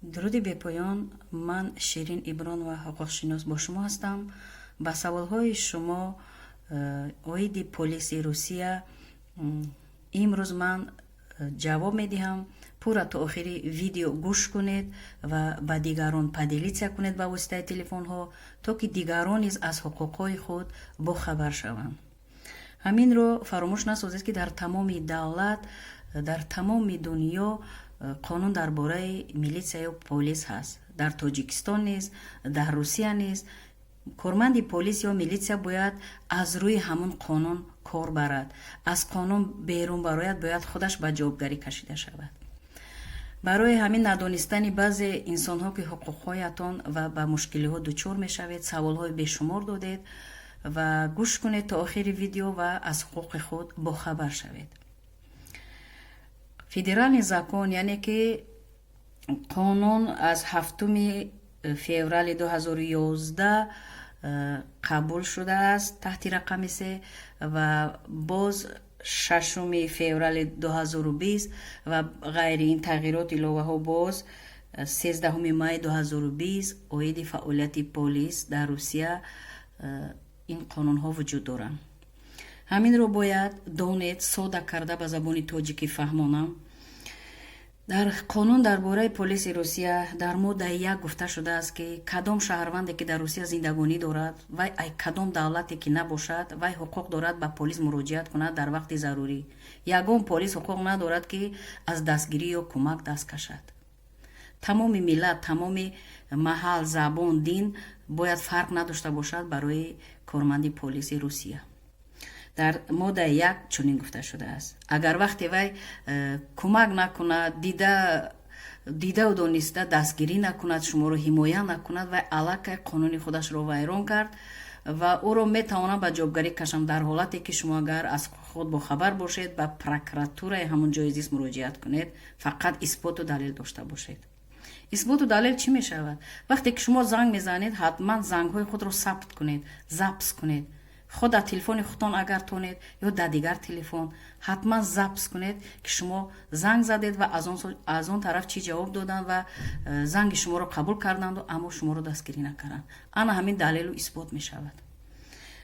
Дуруди бепоён. Ман Ширин Ибронова, ҳуқуқшинос, бо шумо ҳастам. Ба саволҳои шумо оиди полиси Русия имрӯз ман ҷавоб медиҳам. Пурра то охири видео гӯш кунед ва ба дигарон поделиться кунед ба воситаи телефонҳо, то ки дигарон низ аз ҳуқуқҳои худ бохабар шаванд. Ҳаминро фаромӯш насозед, ки дар тамоми давлат, дар тамоми дунё қонун дар бораи милитсия ё полис ҳаст. Дар Тоҷикистон низ, дар Русия низ корманди полис ё милитсия бояд аз рӯи ҳамун қонун кор барад. Аз қонун берун барояд, бояд худаш ба ҷавобгарӣ кашида шавад. Барои ҳамин надонистани баъзе инсонҳо, ки ҳуқуқҳоятон ва ба мушкилиҳо дучор мешавед, саволҳои бешумор додед. Ва гӯш кунед то охири видео ва аз ҳуқуқи худ бохабар шавед. Федеральный закон, яъне ки қонун, аз 7-феврали 2011 қабул шудааст таҳти рақами 3 ва боз 6-феврали 2020 ва ғайри ин тағйирот, иловаҳо боз 13-май 2020 оиди фаъолияти полис дар Русия ин қонунҳо вуҷуд доранд. Ҳаминро бояд донед. Сода карда ба забони тоҷикӣ фаҳмонам. Дар қонун дар бораи полиси Русия дар моддаи 1 гуфта шудааст, ки кадом шаҳрванде, ки дар Русия зиндагонӣ дорад, вай ай кадом давлате ки набошад, вай ҳуқуқ дорад ба полис муроҷиат кунад дар вақти зарурӣ. Ягон полис ҳуқуқ надорад, ки аз дастгирӣ ё кӯмак даст кашад. Тамоми миллат, тамоми маҳал, забон, дин бояд фарқ надошта бошад барои корманди полиси Русия. Дар моддаи 1 чунин гуфта шудааст: агар вақте вай кӯмак накунад, дида дидау дониста дастгирӣ накунад, шуморо ҳимоя накунад, вай аллакай қонуни худашро вайрон кард ва ӯро метавонам ба ҷавобгарӣ кашам. Дар ҳолате ки шумо агар аз худ бохабар бошед, ба прокуратураи ҳамон ҷои зист муроҷиат кунед. Фақат исботу далел дошта бошед. Исботу далел чӣ мешавад? Вақте ки шумо занг мезанед, ҳатман зангҳои худро сабт кунед, запись кунед. Худ дар телефони худтон агар тонед ё дар дигар телефон ҳатман запись кунед, ки шумо занг задед ва аз он тараф чӣ ҷавоб доданд ва занги шуморо қабул карданду, аммо шуморо дастгирӣ накарданд. Ана ҳамин далелу исбот мешавад.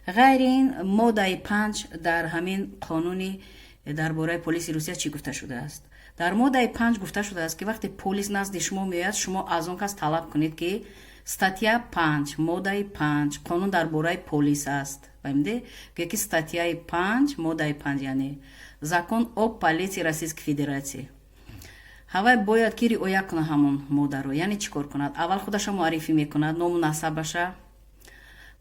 Ғайри ин, моддаи 5 дар ҳамин қонуни дар бораи полиси Русия чӣ гуфта шудааст? Дар моддаи 5 гуфта шудааст, ки вақте полис назди шумо меояд, шумо аз он кас талаб кунед, ки статья 5, моддаи 5 қонун дар бораи полис аст. Фаҳмиде? Ки статьяи 5, моддаи 5, яъне закон о полиции Российской Федерации. Ҳавай бояд ки риоя кунад ҳамон моддаро. Яъне чӣ кор кунад? Аввал худаша муаррифӣ мекунад, ному насабаша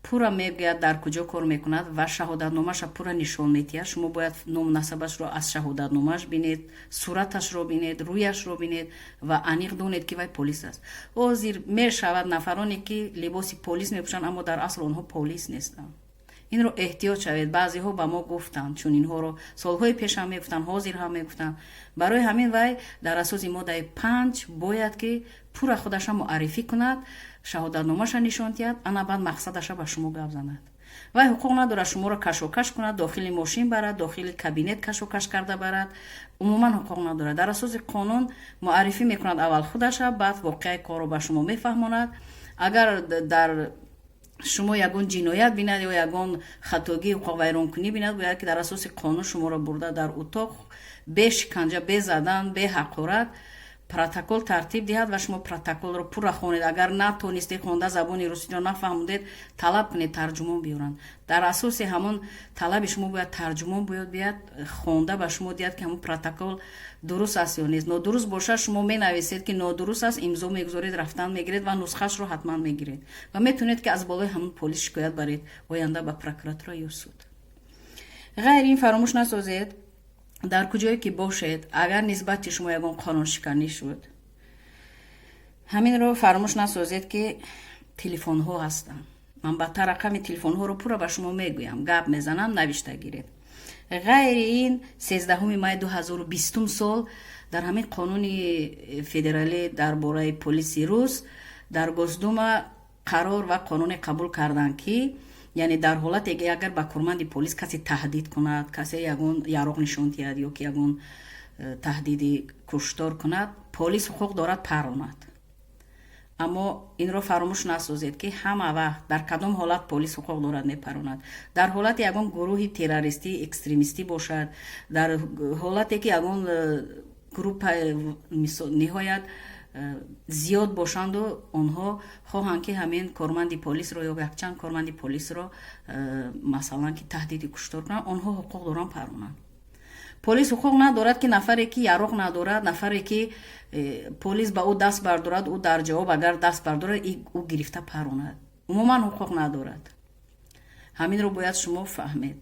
пурра мегӯяд, дар куҷо кор мекунад ва шаҳодатномаша пурра нишон медиҳад. Шумо бояд ному насабашро аз шаҳодатномааш бинед, сураташро бинед, рӯяшро бинед ва аниқ донед, ки вай полис аст. Ҳозир мешавад нафароне, ки либоси полис мепӯшанд, аммо дар асл онҳо полис нестанд. Инро эҳтиёт шавед. Баъзеҳо ба мо гуфтанд чунинҳоро, солҳои пеш ҳам мегуфтанд, ҳозир ҳам мегуфтанд. Барои ҳамин вай дар асоси моддаи 5 бояд ки пурра худаша муаррифӣ кунад, шаҳодатномаша нишон диҳад, ана баъд мақсадаша ба шумо гап занад. Вай ҳуқуқ надорад шуморо кашокаш кунад, дохили мошин барад, дохили кабинет кашокаш карда барад. Умуман ҳуқуқ надорад. Дар асоси қонун муаррифӣ мекунад аввал худаша, баъд воқеаи корро ба шумо мефаҳмонад. Агар дар шумо ягон ҷиноят бинад ё ягон хатогии ҳуқуқвайронкунӣ бинад, бояд ки дар асоси қонун шуморо бурда дар утоқ бе шиканҷа, бе задан, бе ҳақорат протокол тартиб диҳад ва шумо протоколро пурра хонед. Агар натонистед хонда, забони русиро нафаҳмудед, талаб кунед, тарҷумон биёранд. Дар асоси ҳамон талаби шумо бояд тарҷумон бояд биёяд, хонда ба шумо диҳад, ки ҳамон протокол дуруст аст ё нест. Нодуруст бошад, шумо менависед, ки нодуруст аст, имзо мегузоред, рафтан мегиред ва нусхаашро ҳатман мегиред ва метавонед, ки аз болои ҳамон полис шикоят баред оянда ба прокуратура ё суд. Ғайри ин, фаромӯш насозед, дар куҷое ки бошед, агар нисбати шумо ягон қонуншиканӣ шуд, ҳаминро фаромӯш насозед, ки телефонҳо ҳастанд. Ман баъдтар рақами телефонҳоро пурра ба шумо мегӯям, гап мезанам, навишта гиред. Ғайри ин, 13-май 2020 сол дар ҳамин қонуни федералӣ дар бораи полиси рус дар Госдума қарор ва қонуне қабул карданд, ки яъне дар ҳолате ки агар ба корманди полис касе таҳдид кунад, касе ягон яроқ нишон диҳад ё ки ягон таҳдиди куштор кунад, полис ҳуқуқ дорад паронад. Аммо инро фаромӯш насозед, ки ҳама вақт дар кадом ҳолат полис ҳуқуқ дорад мепаронад: дар ҳолати ягон гурӯҳи террористӣ, экстремистӣ бошад, дар ҳолате ки ягон группа ниҳоят зиёд бошанду онҳо хоҳанд, ки ҳамин корманди полисро ё якчанд корманди полисро, масалан, ки таҳдиди куштор кунанд, онҳо ҳуқуқ доранд паронанд. Полис ҳуқуқ надорад, ки нафаре ки яроқ надорад, нафаре ки полис ба ӯ даст бардорад, ӯ дар ҷавоб агар даст бардорад, ӯ гирифта паронад. Умуман ҳуқуқ надорад. Ҳаминро бояд шумо фаҳмед.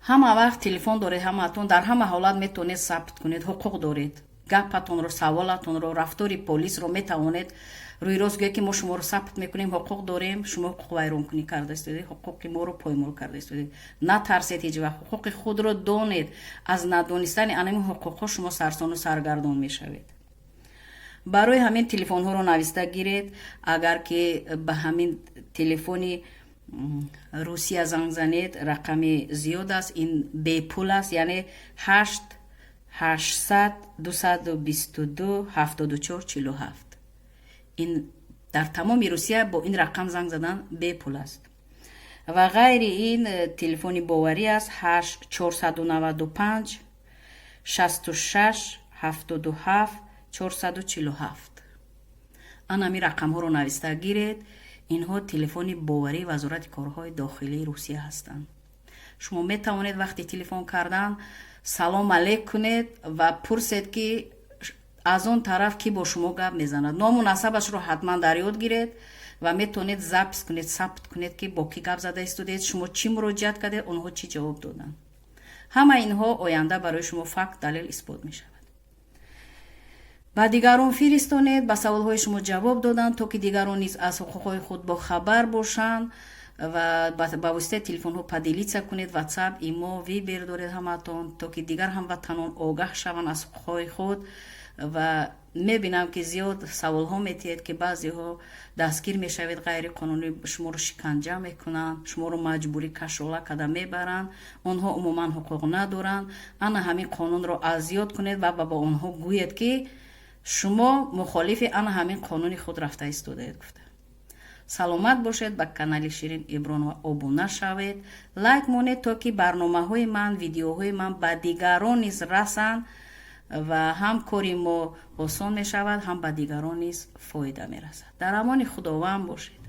Ҳама вақт телефон доред ҳамаатон, дар ҳама ҳолат метавонед сабт кунед, ҳуқуқ доред. Гапатонро, саволатонро, рафтори полисро метавонед рӯи рост гӯед, ки мо шуморо сабт мекунем, ҳуқуқ дорем, шумо ҳуқуқвайронкунӣ карда истодед, ҳуқуқи моро поймол карда истодед. Натарсед ҳеҷ вақт, ҳуқуқи худро донед. Аз надонистани анами ҳуқуқҳо шумо сарсону саргардон мешавед. Барои ҳамин телефонҳоро нависта гиред. Агар ки ба ҳамин телефони Русия занг занед, рақами зиёд аст, ин бепул аст, яъне 8 800 222 74 47. Ин дар тамоми Русия бо ин рақам занг задан бепул аст. Ва ғайри ин телефони боварӣ аст: 8 495 66 77 447. Анами рақамҳоро нависта гиред. Инҳо телефони боварии Вазорати корҳои дохилии Русия ҳастанд. Шумо метавонед вақти телефон кардан салом алейк кунед ва пурсед, ки аз он тараф кӣ бо шумо гап мезанад. Ному насабашро ҳатман дар ёд гиред ва метавонед запись кунед, сабт кунед, ки бо кӣ гап зада истодед, шумо чӣ муроҷиат кардед, онҳо чӣ ҷавоб доданд. Ҳама инҳо оянда барои шумо факт, далел, исбот мешавад. Ба дигарон фиристонед, ба саволҳои шумо ҷавоб доданд, то ки дигарон низ аз ҳуқуқҳои худ бохабар бошанд. Ва ба воситаи телефонҳо поделиться кунед. Ватсап, Имо, Вибер доред ҳамаатон, то ки дигар ҳамватанон огаҳ шаванд аз ҳуқуқҳои худ. Ва мебинам, ки зиёд саволҳо метиҳед, ки баъзеҳо дастгир мешавед ғайриқонунӣ, шуморо шиканҷа мекунанд, шуморо маҷбурӣ кашола карда мебаранд. Онҳо умуман ҳуқуқ надоранд. Ана ҳамин қонунро аз ёд кунед ва ба онҳо гӯед, ки шумо мухолифи ана ҳамин қонуни худ рафта истодаед гуфта. Саломат бошед. Ба канали Ширин Ибронова обуна шавед, лайк монед, то ки барномаҳои ман, видеоҳои ман ба дигарон низ расанд ва ҳам кори мо осон мешавад, ҳам ба дигарон низ фоида мерасад. Дар амони Худованд бошед.